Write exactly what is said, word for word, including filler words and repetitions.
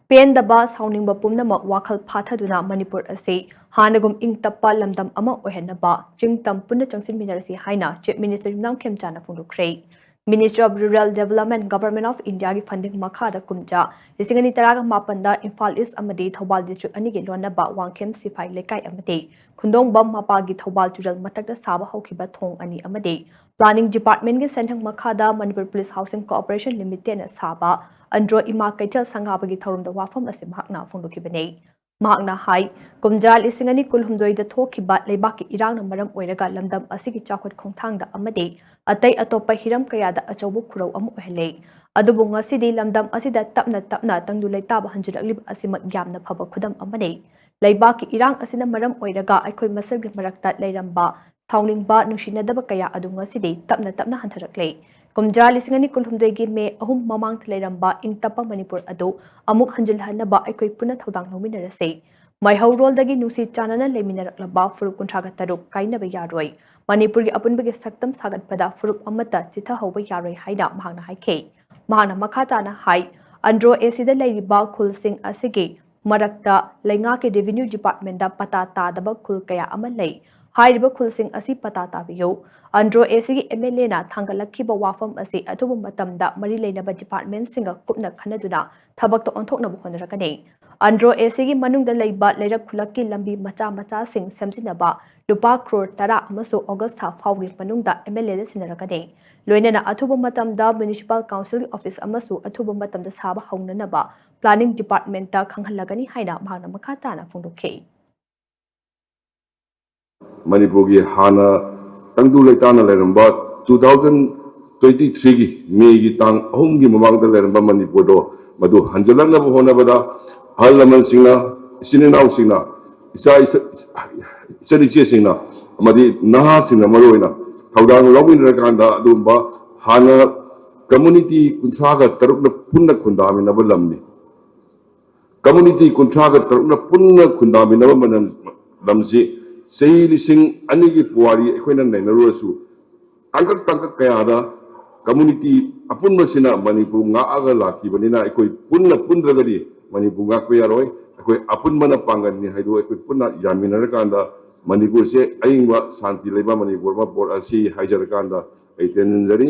ꯄꯦꯟꯗꯕ, ꯁꯥꯎꯅꯤꯡꯕ ꯄꯨꯝꯅꯃꯛ ꯋꯥꯈꯜ ꯐꯥꯊꯗꯨꯅ ꯃꯅꯤꯄꯨꯔ ꯑꯁꯤ ꯍꯥꯟꯅꯒꯨꯝ ꯏꯪ ꯇꯞꯄ ꯂꯝꯗꯝ ꯑꯃ ꯑꯣꯏꯍꯟꯅꯕ ꯆꯤꯡ ꯇꯝ ꯄꯨꯟꯅ ꯆꯪꯁꯤꯟꯃꯤꯟꯅꯔꯁꯤ ꯍꯥꯏꯅ Chief Minister Yumnam ꯈꯦꯝꯆꯥꯅ ꯐꯣꯡꯗꯣꯛꯈ꯭ꯔꯦ꯫ Ministry of Rural Development, Government of Indiaꯒꯤ funding ꯃꯈꯥꯗ ꯀꯨꯝꯖꯥ ꯂꯤꯁꯤꯡ ꯑꯅꯤ ꯇꯔꯥꯒ ꯃꯥꯄꯟꯗ ꯏꯝꯐꯥꯜ ꯏꯁ ꯑꯃꯗꯤ ꯊꯧꯕꯥꯜ district ꯑꯅꯤꯒꯤ ꯂꯣꯟꯅꯕ ꯋꯥꯡꯈꯦꯝ ꯁꯤꯐꯥꯏ ꯂꯩꯀꯥꯏ ꯑꯃꯗꯤ ꯈꯨꯟꯗꯣꯡꯕꯝ ꯃꯄꯥꯒꯤ ꯊꯧꯕꯥꯜ ꯇꯨꯔꯦꯜ ꯃꯊꯛꯇ ꯁꯥꯕ ꯍꯧꯈꯤꯕ ꯊꯣꯡ ꯑꯅꯤ ꯑꯃꯗꯤ Planning Departmentꯀꯤ ꯁꯦꯟꯊꯪ ꯃꯈꯥꯗ Manipur Police Housing Corporation Limitedꯅ ꯁꯥꯕ ꯑꯟꯗ꯭ꯔꯣ ꯏꯃꯥ ꯀꯩꯊꯦꯜ ꯁꯪꯒꯥꯕꯒꯤ ꯊꯧꯔꯝꯗ ꯋꯥꯐꯝ ꯑꯁꯤ ꯃꯍꯥꯛꯅ ꯐꯣꯡꯗꯣꯛꯈꯤꯕꯅꯤ꯫ ꯃꯍꯥꯛꯅ ꯍꯥꯏ, ꯀꯨꯝꯖꯥ ꯂꯤꯁꯤꯡ ꯑꯅꯤ ꯀꯨꯟꯍꯨꯝꯗꯣꯏꯗ ꯊꯣꯛꯈꯤꯕ ꯂꯩꯕꯥꯛꯀꯤ ꯏꯔꯥꯡꯅ ꯃꯔꯝ ꯑꯣꯏꯔꯒ ꯂꯝꯗꯝ ꯑꯁꯤꯒꯤ ꯆꯥꯎꯈꯠ ꯈꯣꯡꯊꯥꯡꯗ ꯑꯃꯗꯤ ꯑꯇꯩ ꯑꯇꯣꯞꯄ ꯍꯤꯔꯝ ꯀꯌꯥꯗ ꯑꯆꯧꯕ ꯈꯨꯔꯧ ꯑꯃ ꯑꯣꯏꯍꯜꯂꯦ꯫ ꯑꯗꯨꯕꯨ ꯉꯁꯤꯗꯤ ꯂꯝꯗꯝ ꯑꯁꯤꯗ ꯇꯞꯅ ꯇꯞꯅ ꯇꯪꯗꯨ ꯂꯩꯇꯥꯕ ꯍꯟꯖꯤꯜꯂꯛꯂꯤꯕ ꯑꯁꯤꯃꯛ ꯌꯥꯝꯅ ꯐꯕ ꯈꯨꯗꯝ ꯑꯃꯅꯤ꯫ ꯂꯩꯕꯥꯛꯀꯤ ꯏꯔꯥꯡ ꯑꯁꯤꯅ ꯃꯔꯝ ꯑꯣꯏꯔꯒ ꯑꯩꯈꯣꯏ ꯃꯁꯦꯜꯒꯤ ꯃꯔꯛꯇ ꯂꯩꯔꯝꯕ ꯁꯥꯎꯅꯤꯡꯕ, ꯅꯨꯡꯁꯤꯅꯗꯕ ꯀꯌꯥ ꯑꯗꯨ ꯉꯁꯤꯗꯤ ꯇꯞꯅ ꯇꯞꯅ ꯍꯟꯊꯔꯛꯂꯦ꯫ ꯀꯨꯝꯖꯥ ꯂꯤꯁꯤꯡ ꯑꯅꯤ ꯀꯨꯟꯍꯨꯝꯗꯣꯏꯒꯤ ꯃꯦ ꯑꯍꯨꯝ ꯃꯃꯥꯡꯗ ꯂꯩꯔꯝꯕ ꯏꯪ ꯇꯞꯄ ꯃꯅꯤꯄꯨꯔ ꯑꯗꯨ ꯑꯃꯨꯛ ꯍꯟꯖꯤꯜꯍꯟꯅꯕ ꯑꯩꯈꯣꯏ ꯄꯨꯟꯅ ꯊꯧꯗꯥꯡ ꯂꯧꯃꯤꯟꯅꯔꯁꯤ꯫ ꯃꯩꯍꯧꯔꯣꯜꯗꯒꯤ ꯅꯨꯡꯁꯤ ꯆꯥꯟꯅꯅ ꯂꯩꯃꯤꯟꯅꯔꯛꯂꯕ ꯐꯨꯔꯨꯞ ꯀꯨꯟꯊ꯭ꯔꯥꯒ ꯇꯔꯨꯛ ꯀꯥꯏꯅꯕ ꯌꯥꯔꯣꯏ꯫ ꯃꯅꯤꯄꯨꯔꯒꯤ ꯑꯄꯨꯟꯕꯒꯤ ꯁꯛꯇꯝ ꯁꯥꯒꯠꯄꯗ ꯐꯨꯔꯨꯞ ꯑꯃꯠꯇ ꯆꯤꯊꯍꯧꯕ ꯌꯥꯔꯣꯏ ꯍꯥꯏꯅ ꯃꯍꯥꯛꯅ ꯍꯥꯏꯈꯤ꯫ ꯃꯍꯥꯛꯅ ꯃꯈꯥ ꯇꯥꯅ ꯍꯥꯏ, ꯑꯟꯗ꯭ꯔꯣ ꯑꯦꯁꯤꯗ ꯂꯩꯔꯤꯕ ꯈꯨꯜꯁꯤꯡ ꯑꯁꯤꯒꯤ ꯃꯔꯛꯇ ꯂꯩꯉꯥꯛꯀꯤ Revenue Departmentꯇ ꯄꯇꯥ ꯇꯥꯗꯕ ꯈꯨꯜ ꯀꯌꯥ ꯑꯃ ꯂꯩ꯫ ꯍꯥꯏꯔꯤꯕ ꯈꯨꯜꯁꯤꯡ ꯑꯁꯤ ꯄꯇꯥ ꯇꯥꯕꯤꯌꯨ꯫ ꯑꯟꯗ꯭ꯔꯣ ꯑꯦꯁꯤꯒꯤ MLAꯅ ꯊꯥꯡꯒꯠꯂꯛꯈꯤꯕ ꯋꯥꯐꯝ ꯑꯁꯤ ꯑꯊꯨꯕ ꯃꯇꯝꯗ ꯃꯔꯤ ꯂꯩꯅꯕ departmentꯁꯤꯡꯒ ꯀꯨꯞꯅ ꯈꯟꯅꯗꯨꯅ ꯊꯕꯛꯇ ꯑꯣꯟꯊꯣꯛꯅꯕ ꯍꯣꯠꯅꯔꯛꯀꯅꯤ꯫ ꯑꯟꯗ꯭ꯔꯣ ꯑꯦꯁꯤꯒꯤ ꯃꯅꯨꯡꯗ ꯂꯩꯕ ꯂꯩꯔꯛ ꯈꯨꯂꯛꯀꯤ ꯂꯝꯕꯤ ꯃꯆꯥ ꯃꯆꯥꯁꯤꯡ ꯁꯦꯝꯖꯤꯟꯅꯕ ꯂꯨꯄꯥ ꯀ꯭ꯔꯣꯔ ꯇꯔꯥ ꯑꯃꯁꯨ ꯑꯣꯒꯁ ꯊꯥ ꯐꯥꯎꯒꯤ ꯃꯅꯨꯡꯗ MLAꯗ ꯁꯤꯟꯅꯔꯛꯀꯅꯤ꯫ ꯂꯣꯏꯅꯅ ꯑꯊꯨꯕ ꯃꯇꯝꯗ Municipal Councilꯒꯤ office ꯑꯃꯁꯨ ꯑꯊꯨꯕ ꯃꯇꯝꯗ ꯁꯥꯕ ꯍꯧꯅꯅꯕ Planning Departmentꯇ ꯈꯪꯍꯜꯂꯒꯅꯤ ꯍꯥꯏꯅ ꯃꯍꯥꯛꯅ ꯃꯈꯥ ꯇꯥꯅ ꯐꯣꯡꯗꯣꯛꯈꯤ꯫ ꯃꯅꯤꯄꯨꯔꯒꯤ ꯍꯥꯟꯅ ꯇꯪꯗꯨ ꯂꯩꯇꯥꯅ ꯂꯩꯔꯝꯕ two thousand twenty threeꯒꯤ ꯃꯦꯒꯤ ꯇꯥꯡ ꯑꯍꯨꯝꯒꯤ ꯃꯃꯥꯡꯗ ꯂꯩꯔꯝꯕ ꯃꯅꯤꯄꯨꯔꯗꯣ ꯃꯗꯨ ꯍꯟꯖꯤꯜꯂꯛꯅꯕ ꯍꯣꯠꯅꯕꯗ ꯑꯍꯜ ꯂꯃꯟꯁꯤꯡꯅ, ꯏꯆꯤꯟ ꯏꯅꯥꯎꯁꯤꯡꯅ, ꯏꯆꯥ ꯏꯆ-, ꯏꯆꯟ ꯏꯆꯦꯁꯤꯡꯅ ꯑꯃꯗꯤ ꯅꯍꯥꯁꯤꯡꯅ ꯃꯔꯨꯑꯣꯏꯅ ꯊꯧꯗꯥꯡ ꯂꯧꯃꯤꯟꯅꯔꯀꯥꯟꯗ ꯑꯗꯨꯒꯨꯝꯕ ꯍꯥꯟꯅ community ꯀꯨꯟꯊ꯭ꯔꯥꯒ ꯇꯔꯨꯛꯅ ꯄꯨꯟꯅ ꯈꯨꯟꯗꯥꯃꯤꯟꯅꯕ ꯂꯝꯅꯤ꯫ Community ꯀꯨꯟꯊ꯭ꯔꯥꯒ ꯇꯔꯨꯛꯅ ꯄꯨꯟꯅ ꯈꯨꯟꯗꯥꯃꯤꯟꯅꯕ ꯃꯅꯝ-, ꯂꯝꯁꯤ ꯆꯍꯤ ꯂꯤꯁꯤꯡ ꯑꯅꯤꯒꯤ ꯄꯨꯋꯥꯔꯤ ꯑꯩꯈꯣꯏꯅ ꯅꯩꯅꯔꯨꯔꯁꯨ, ꯇꯥꯡꯀꯛ ꯇꯥꯡꯀꯛ ꯀꯌꯥꯗ community ꯑꯄꯨꯟꯕꯁꯤꯅ ꯃꯅꯤꯄꯨꯔ ꯉꯥꯛꯑꯒ ꯂꯥꯛꯈꯤꯕꯅꯤꯅ, ꯑꯩꯈꯣꯏ ꯄꯨꯟꯅ ꯄꯨꯟꯗ꯭ꯔꯒꯗꯤ ꯃꯅꯤꯄꯨꯔ ꯉꯥꯛꯄ ꯌꯥꯔꯣꯏ꯫ ꯑꯩꯈꯣꯏ ꯑꯄꯨꯟꯕꯅ ꯄꯥꯡꯒꯜꯅꯤ ꯍꯥꯏꯗꯨ ꯑꯩꯈꯣꯏ ꯄꯨꯟꯅ ꯌꯥꯃꯤꯟꯅꯔꯀꯥꯟꯗ ꯃꯅꯤꯄꯨꯔꯁꯦ ꯑꯏꯪꯕ ꯁꯥꯟꯇꯤ ꯂꯩꯕ ꯃꯅꯤꯄꯨꯔ ꯑꯃ ꯄꯣꯔꯛꯑꯁꯤ ꯍꯥꯏꯖꯔꯀꯥꯟꯗ ꯑꯩ ꯇꯦꯟꯖꯟꯖꯔꯤ꯫